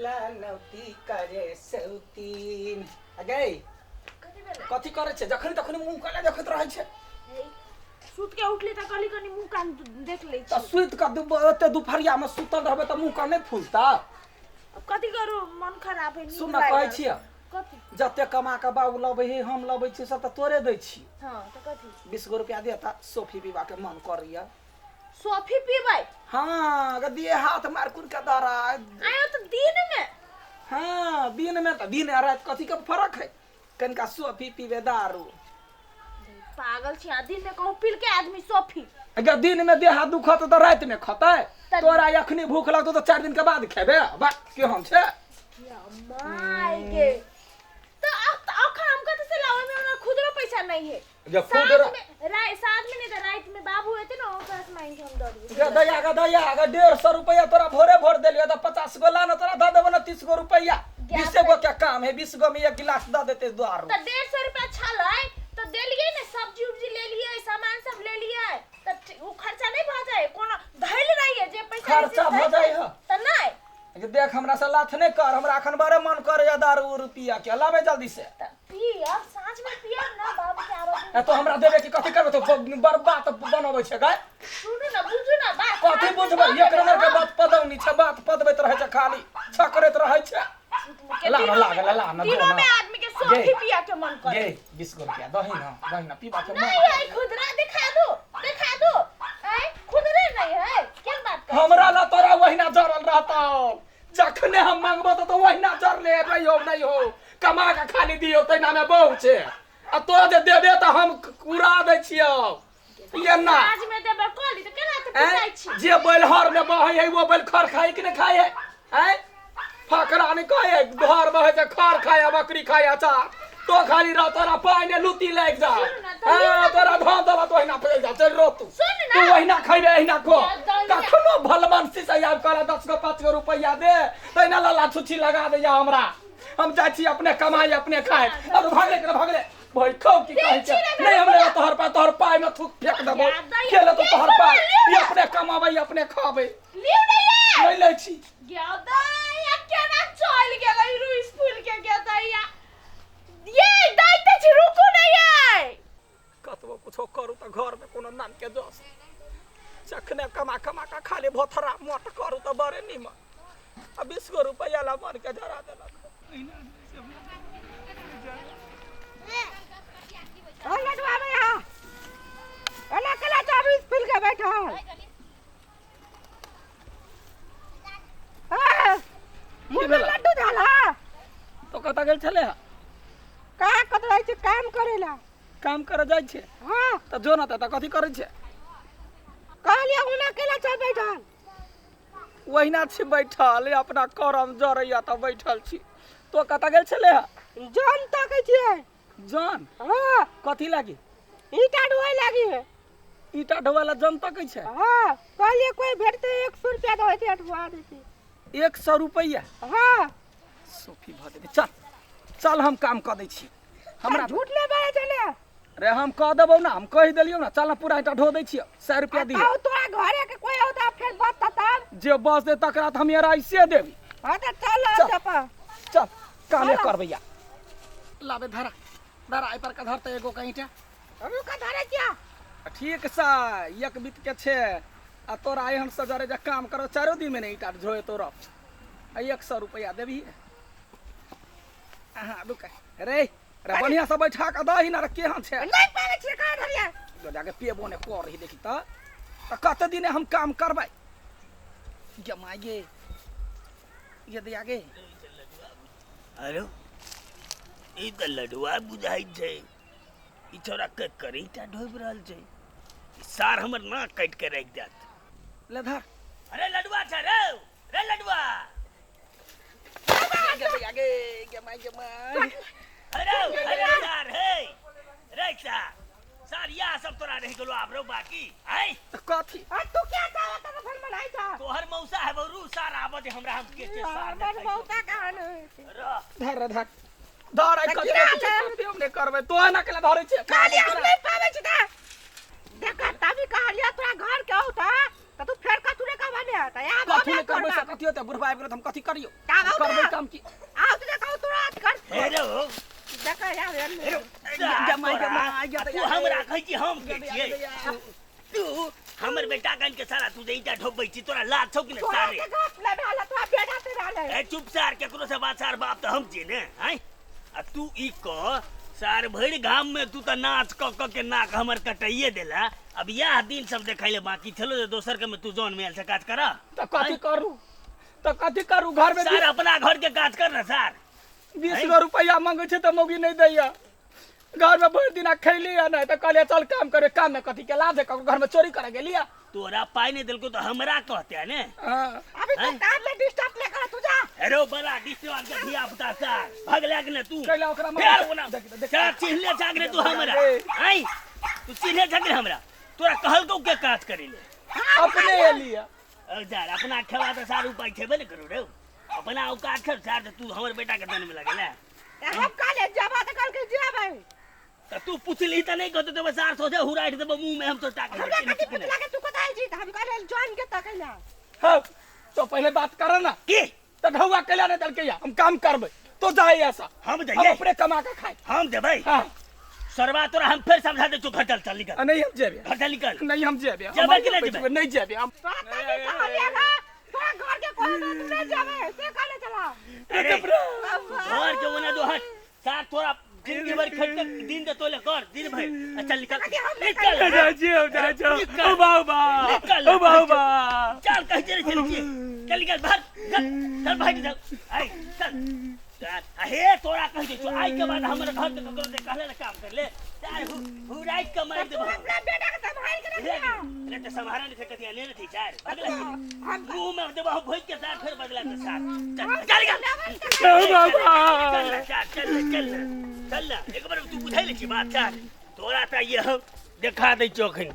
गेला नौती करे सौतीन। आ गई। कथी भेलै? कथी करै छै? जखन तखन मुँह कला देखैत रहै छै। हे, सुत के उठली तऽ कहली कनी मुँह कान देख लै तऽ छी। सुति कऽ ओते दुपहरियामे सुतल रहबै तऽ मुँह कान नहि फूलता? अब कथी करू, मन खराब है, नींद सुन न, लागि कहै रहल। छियै। कथी? जते कमा कऽ बाबू लबै है, हम लबै छी, सब तऽ तोरे दै छी। हाँ, तऽ कथी? 20 गो रुपया दे तऽ सोफी पीबाके मन करैया। सोफी पीबै? हाँ, ग दिए हाथ मार कुर के दरा। आयो, तऽ दिन में? हाँ, दिन में। तऽ दिन आ रात कथी के फर्क है? कनिका सोफी पीबे, दारू। पागल छी आ दिन में कहूँ पील के आदमी सोफी? अगर दिन में देह हाथ दुखत तऽ राति में खतै? तऽ- तोरा अखनी भूख लगतौ तऽ 4 दिन के बाद खेबे? बा, केहन छै? या माय गे, तो अब तो अखन हम कते से लावे में हमरा खुदरो पैसा नहीं है। जे साँझ खुदरा में साँझ में नहीं तो रात में बाबू हेते ना, ओकरा से मांग के हम दऽ देबै। गे दैया, गे दैया, गे 150 रुपया तोरा भोरे भोर देलियो तऽ 50 गो ला ने, तोरा दऽ देबो ने 30 गो रुपया। 20 गो के काम है, 20 गो में एक गिलास दऽ देते दारू। तऽ 150 रुपया छलै तऽ देलियै ने, सब्जी उब्जी ले लियै, सामान सब ले लियै, तऽ उ खर्चा नहीं भऽ जाए? कोनो धैल रहिए जे पैसा खर्चा भऽ जाइ है। तऽ नहीं। गे देख, हमरा से लाथ नहि कर। हमरा अखन बड़े मन करैया दारू उरू पिया के। लाबे जल्दी से। तऽ पियब, साँझ में पियब ना, बाबू के आबऽ। ए, तो हमरा देबे कि कथी करबे? तो बर्बाद बनबै छै गाय। सुनू ना, बुझू ना बात। कथी बुझबै? एक नंबर के बात पदौनी छै। बात पदबैत रहै छै, खाली छकरैत रहै छै। ला ना, ला ना, ला ना, दो दिनों ना। में आदमी के सोफी गे। पिया के मन करे। गे, 20 गो रुपया दही ना, दही ना, पीबा के मन। नहीं है खुदरा, दिखा दो, दिखा दो। आय, खुदरे नहीं है, क्या बात कर? हमरा ला तोरा वहिना जरल रहतौ। जखने हम मांगबो तऽ तो वहिना जरले नहीं हो, नहीं हो। कमा के खाली दियौ, तहिना में बहु छै। आ तो जे देबे तऽ हम उड़ा दै छियौ ये ना। आज में देबे कहली तऽ केना तऽ ऐं? पिसाइ छी। जे बैल हर में बहै है, वो बैल खर खाय कि नहि खाय है? ऐं, फकरा नहि कहै है, घर बहै छै खर खाय आ बकरी खाय अचार। तो खाली रह, तोरा पानि लुती लागि जा। सुन ना, तऽ हाँ, तोरा धान दौलत ओहिना फैल जा। चल रो तू। सुन ना। तू ओहिना खैबे, एहिना खो। या कखनो भलमनसी से याद कर, 10 गो 5 गो रुपैआ दे, तहिना लल्ला छुच्छी लगा दे। हमरा हम जाइ छी अपने कमाई अपने खाए। अब भागले के भागले भाई खौ की कहै छै। नहीं, हमरा तोहर पाय, तोहर पाय में थूक फेंक देबो। या दैया, के लेतो तोहर पाय? लिउ ई ना। अपने कमाबै, अपने खाबै। लिउ ना ये। नहीं लै छी। गया दैया, केना चल गेलै रुइस फूल के। गया दैया, ये दैते छी, रुकू ना ये। कतबो कुछो करू तऽ घर में कोनो नाम के जस। जखने कमा कमा के खाली भोथरा मोट करू तऽ बड़े नीमन। आ 20 गो रुपैआ ला मन के जरा देलक। ओ लडुआ भैया, ओला केला चारू स्कूल के बैठल? हाँ, मुँह में भेलै? लड्डू झाला। तो कतऽ गेल छलै? का कत रहै छै, काम करेला। काम करे जाइ छै? हाँ। तऽ जो ने तऽ कथी करै छै? कहलियै ओना केला चल बैठल। ओहिना छी बैठल, अपना करम जरैया तऽ बैठल छी। तो कतऽ गेल छलै? जन तकै छियै। जन? हाँ। कथी लागी? ईटा ढोए लागी है। ईटा ढोआ ला जन तकै छै? हाँ, कहलियै कोई भेटतै 100 रुपया दऽ छै, ढुआ दै छै। 100 रुपैआ? हाँ। सोफी भऽ जेतै। चल चल, हम काम कऽ दै छी। हमरा हमरा झूठ ले बाजै छै ने। रे, हम कऽ देबौ ना, हम कहि देलियौ ना। चल ना, पूरा ईटा ढो दै छियौ, 100 रुपया दिहे। आ तोरा घरे के कोई औता फेर बता तब। जे बस दे तकरा तऽ हम ऐसे देबी। हाँ तऽ चल। चल। चपा। चल, कामे चल। करबै। लाबे, धरा धरा, एहि पर के धरते एगो के ईटा। रुक, धरे छिया। ठीक से एक बीत के छै। आ तोरा एहन से जरे जे काम करो, चारो दिन में नहीं ईटा ढोए तोरा। आ 100 रुपया देबही? अहाँ रुक रे रे, बढ़िया से बैठा के दही ना रे, केहन छै? नहीं पाबै छियै, कहाँ धरियै? जो जाके पेबो ने कर रही। देखी तऽ कते दिन हम काम करबै? गे माय गे, ये दिया गे। अरे, ई तऽ लडुआ बुझाइ छै। ई छौड़ा के करीटा ढोबि रहल छै। ई सार हमर नाक काटि के राखि देत। ले धर। अरे, लडुआ छै रे, रे लडुआ। गे भैया गे, गे माय, गे माय। अरे अरे सार, हे रे सार, सार या सब तोरा रहि गेलो आब रो बाकी आय। तऽ कथी? आ तू क्या चाहत त फिर मनाई था। तोहर मौसा है बरू सार, आबत हमरा हम के के सार। हमर मौसा कहाँ ने? रह। धर रे, धर धर। आइ तऽ कथी गिरा कथी ले। कथी हम नहि करबै। तो एना केला धरै छै? कहलियै हम नहीं पाबै छी त देख, तभी कहलियै तोरा घर के औता। त तू फेर कथू रे कमाने त या कथी नहि करबै से कथी होतै बुढ़बा आबि गेल तऽ हम कथी करियौ करबै काम की आओ तू देखौ तुरंत कर हे रो देखै आब हे रो तू हमरा कहै छी हम के छियै तू हमर बेटा कन के सारा तू जे ईटा ढोबै छी तोरा लाज छौ कि ने तोरा सारे के गप ले भेल तोरा बेटा से रहले ए चुप सार केकरो से बात सार बाप तऽ हम छियै ने आँय आ तू ई कह सार भरि गाम में तू तऽ नाच कऽ कऽ के नाक हमर कटाइए देला अब इएह दिन सब देखै ले बाकी छलो जे दोसर के में तू जौन मेल से काज कर तऽ कथी करू तऽ कथी करू घर में सार अपना घर के काज कर ना सार 20 गो रुपया मांगे छै तऽ मौगी नहि दैया घर में भरि दिना खैली आ नहि तऽ कहलियै चल काम करे काम में कथी के लाज है ककरो घर में चोरी करे गेलियै तोरा पाई नहीं देलको तो हमरा कहते है ने हाँ अभी तो हैं? काम में डिस्टर्ब ले कर तू जा अरे बड़ा डिस्टर्ब के धिया पुता सार भगला के ने तू कैला ओकरा फेर ओना देख देख सार चिन्हले छाक रे तू हमरा ए। आई तू चिन्हले छाक रे हमरा तोरा कहलको के काज करे ले अपने एलियै अरे सार अपना खेवा तो सार उपाय छेबे ने करू रे अपना औकात छौ सार तऽ तू हमर बेटा के दन में लगेला हम काले जाबा त कल के जेबै तऽ तू पुछली तऽ नहीं कहतो तऽ सार सोझे हुराइट देबो मुंह में हम तो टाक हमरा कथी पुछला के तू कतऽ छी त हम कहले जॉइन के तकैला हाँ तो पहले बात कर ना की तो ढौआ कैला नहीं देलकै हम काम करबै तो जाए ऐसा हम हम जाइए अपने कमा के खाए हम देबै हाँ सरवा तोरा हम फेर समझा दे छौ घर चल चल निकल आ, नहीं हम जेबे घर चल निकल नहीं हम जेबे जेबै कि नहि जेबै? नहीं जेबे हम तोरा तनी कहलिए तोरा घर के कोई ना तू नहीं जाबे से कहले चला अरे घर के ओना जो हट सार तोरा जिंदगी भर खट के दिन दे तोले कर दिन भर आ चल निकल निकल जा जा निकल। उबा उबा निकल। उबा उबा चल कह चल चल चल निकल बाहर चल चल भाग चल आई चल चल आ हे तोरा कह दे छौ आई के बाद हमर घर के ककरो से कहले ना काम कर ले चार हुराइट के मार तू देबो अपना बेटा के संभाल के रे रखिया रे तो संभारा नहीं सकती ले नहीं चार बदला हम मुंह में देबो हम भोज के साथ फिर बदला के साथ चल चल निकल चल बाबा। चल ना, चल चल ना, चल ना, चल ना एक बार तू बुझाइ ले छी बात चार तोरा तऽ ये हम देखा दै छौ अखन।